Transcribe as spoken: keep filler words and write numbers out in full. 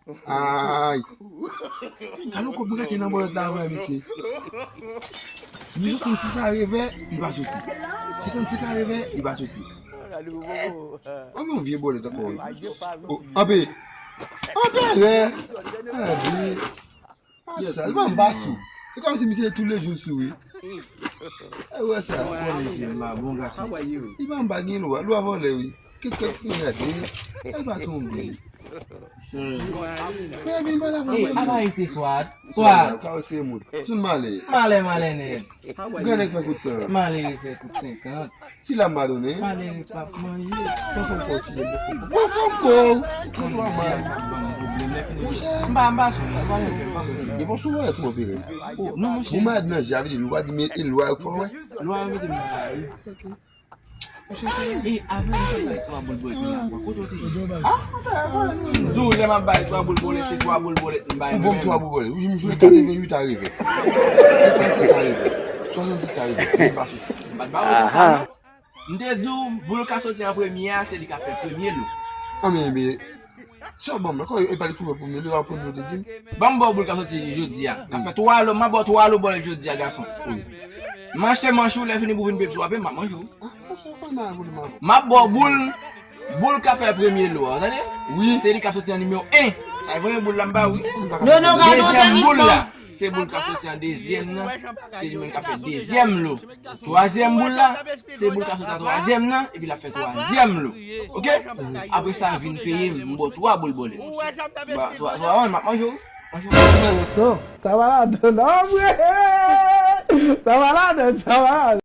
Ay. Gade yon kòb m rete nan bòlèt la avè misye. Misye konn si sa revè, li pa soti. Si konn si ka revè, li pa soti. Anben yon vye bòlèt ankò wi. Oh, anbe. Anbe rè. Anbe. Ah, sa, li pa anba sou. E kòmsi misye toulejou sou wi. E wè sa. Bon, li la, bon gason. Li pa anba gen lwa, lwa vòlè wi. Kèt, kèt, kèt, gade. Li pa tonbe. Frè, vin pale avè mwen. Apa este Swad? Swad. Ka wè se moun. Sou malè. Malè, malè nèt. Gran nèg fè kout san. Malè fè kout senkant. Si la m pa donnen. Malè pa manje. Bon fanm kò ti jen. Bon fanm kò. Ou konn twa mal. M pa, m pa sou, m pa sou. E bon sou wè tou anpil. Oh, non, monchè. Ou malad nan je a, vle di lwa di mete lwa yo fò wè. Lwa yo mete m nan la ri. E avè m te bay twa boul bòlèt la, kote w te ye? M di w lè m ap bay twa boul bòlèt, se twa boul bòlèt m bay mwen menm. Ou ban m twa boul bòlèt. Wi, m jwe katrevenn uit a rive. Senkannsèt a rive. Swasannsis a rive. M pa sou. M pa t ba ou sa non. M te di w, boul ka soti an premye a, se li k ap fè premye lo. Anben, men, sa w ban m la, kòman e pa li k ap fè premye lo, a premye ou te di m? Ban m ba w boul ka soti jodi a. K ap fè twa lo, m ap ba w twa lo bòlèt jodi a, gason. Wi. M achte manch ou, lè fini pou w vin pep sou apre, m ap manje w. Ah, monchè, fò m ba boul, m ap. M ap ba w boul, boul ka fè premye lo a, w tande? Wi. Se li k ap soti an nimewo en. Sa e premye boul la m ba w, wi. Non, non, gade, dezyèm boul la, se boul k ap soti an dezyèm nan. Se li menm k ap fè dezyèm lo. Twazyèm boul la, se boul k ap soti an twazyèm nan, epi l ap fè twazyèm lo. Oke? Apre sa, vin peye m, m ba w twa boul bòlèt. Ba, twa, twa, m ap manje w. Manje w. Non, sa pa ladan, non, vre. Sa pa ladan, sa pa ladan.